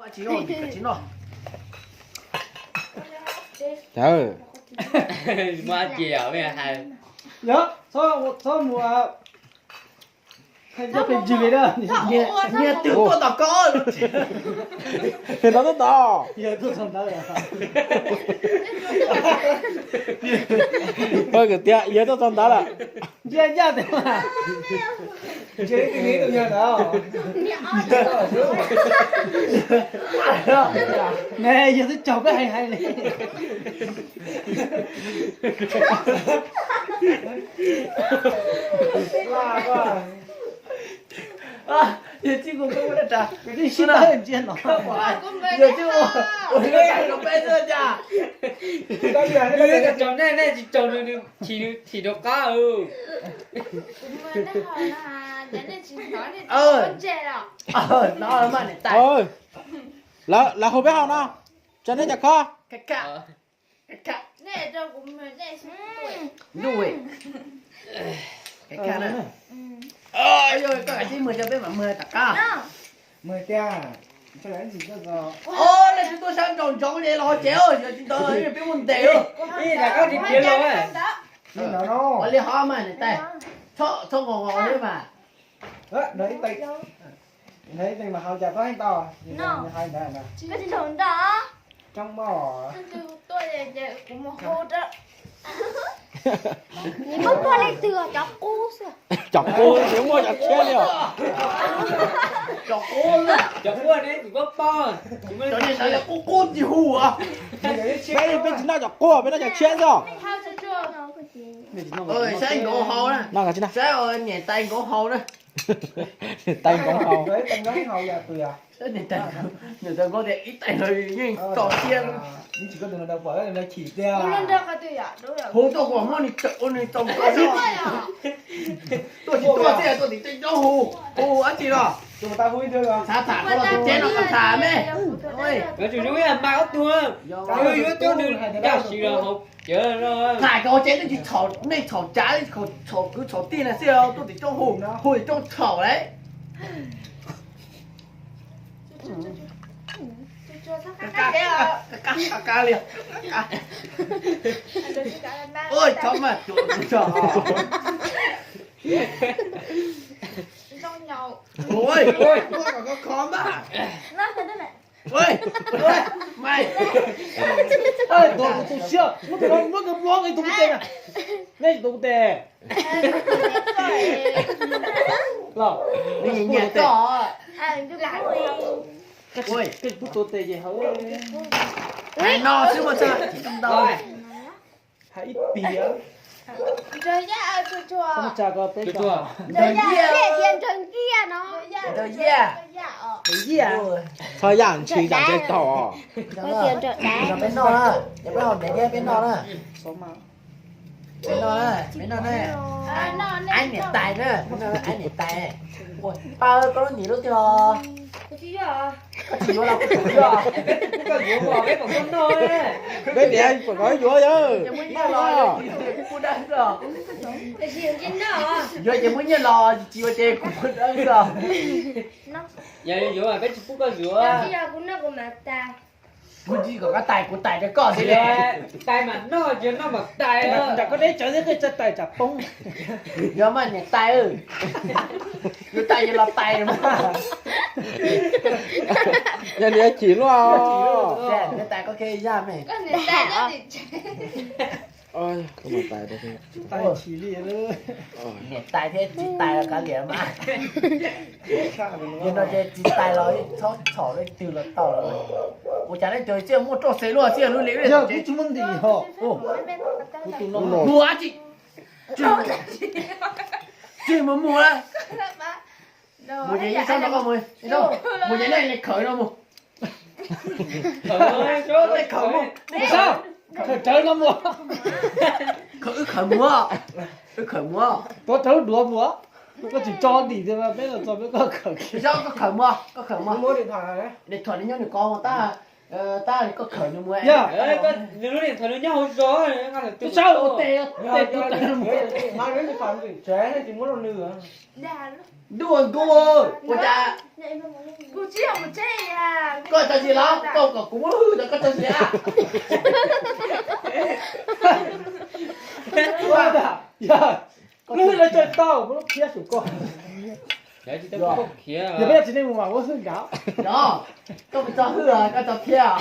Tsis noj, tsis noj. Muab ces hais. Yog, txhob mus, hais cov pes tswg li na. Niag twg tuaj tom ko. Niag no tuaj tom. Yog tuaj txog ntawd. Ua kwv tias yog tuaj txog ntawd lawm. Ntsia ncaj tias mas. Ntsia ib tug niag ib tug nyuag ntawd. Ne, yog twb tsaug peb hais hais li. Yog tsis ua ntsia no, yog tsis ua ua li tais rau peb xwb cas. Tsaug nej, nej tsis tsaug nws, nws chim, nws chim rau qab. Hnov mas niam tais. Lawv hu peb hauv no, tso nej cov khob. Ntuj, koj kav tsij mus, peb mam mus tom qab. Mus tiag. Os, leej twg tuaj sab nraum ntsoov li los ho tsev, yog tsis ntawd peb muaj ntes. Ua li hov mas niam tais, txhob nqos nqos li mas. Nrog ib teeg mas haus cas tau heev tau. Hais ntawd, coob mog. Nws muab puag leej twg, cov qub xwb. Cov qub, tsis muaj cov tshiab li os. Cov qub, cov qub ne kuv paub paub. Cov niag ntawd qub qub tsis hu os. Peb, peb tsis noj cov qub, peb noj cov tshiab xwb. Saib nkaus haus na. Saib niam tais nkaus haus na. Niam tais nkaus haus. Niam tais nkaus tias ib tais no yeej tso siab. Hu tuaj kuv muab nws tso, ua nws tso nkaus. Tuaj tsis tuaj xwb tuaj tim tej roob hu, hu dab tsi los. Xav tham koj los tus tsev no koj tham me. Mas tsum zoo ib yam mas ob tug, yuav coj nws caj sim los hauv cawv no. Tham koj hauv tsev nej tsis txhaum, nej txhaum tsav, txhaum kwv txhaum tij na xwb, tuaj tim roob hu, hu tim roob txhaum lauj. Qab qab li. Ua txhob mas cuam kuv tso. Ua kom kho kho mas. Mas, tuav kuv tus siab, muab tus no muab nws muab nws tus kuv tes na. Nej tsis tuav kuv tes los. Nyiam koj. Koj tsis pub tuav tes ces hauv. Hais no xwb mas tsis ntau. Hais ib piam. Tsa ko peb tsa. Nrog Yiaj. Nrog Yiaj. Txhob yam ntshis zam tsev tau. Peb noj na, peb haus ntev thiab peb noj na. Peb noj na, peb noj na. Aib niam tais na, aib niam tais. Pab koj lub ntim lub twg os? Koj tsis yuav los kuv yuav. Koj yuav mas peb kom koj noj. Peb niam kom koj yuav yawg. Yuav ces muab nyiaj los, tsis yuav ces kuv dawb xwb. Yog yuav mas peb tsis pub koj yuav. Kuv tsis kom koj tais, kuv tais rau koj xwb. Tais mas noj, tsis noj mas tais. Nram koj deb tsawv thiab koj tsa tais tsam poob. Yog mas niam tais, yuav tais yuav los tais mas. Yog niam chim luaj. Niam tais koj kiag yaj me. Niam tais thiab tsis tais los kav liam mas. Yog no ces tsis tais los txhob txhaum leej twg los tau lawm. Ua cas leej twg txawj muaj roj xes luaj xwb lub liam. Yog kuv tsis muaj ntim ho. Kuv tus no mus dab tsi? Tsis mus mus na. Mus ces ib sab no koj mus, mus ces nej khawm no mus. Khawm mus, nej khawm, khawm rawv no mus. Khawm, wb khawm mus, wb khawm mus. Tuav rawv duav mus, koj tsis tso ntim tias peb los txog peb koj khawm. Koj khawm mus, koj khawm mus. Điện thoại nyob nws ko tab. Tab koj khawm nws mus. Nws lub niam ntawd nws nyob hauv zos. Tus sab ua tes, tes tus tes. Ntuj nkuj, ua cas koj tso sia los koj kom kuv muab hwj tau koj tso sia. Lub hwj no tso tau, muab lub phiab xum koj. Yog peb tsis nej mus mas muab hwj nkaus. Koj mus tso hwj, koj tso phiab.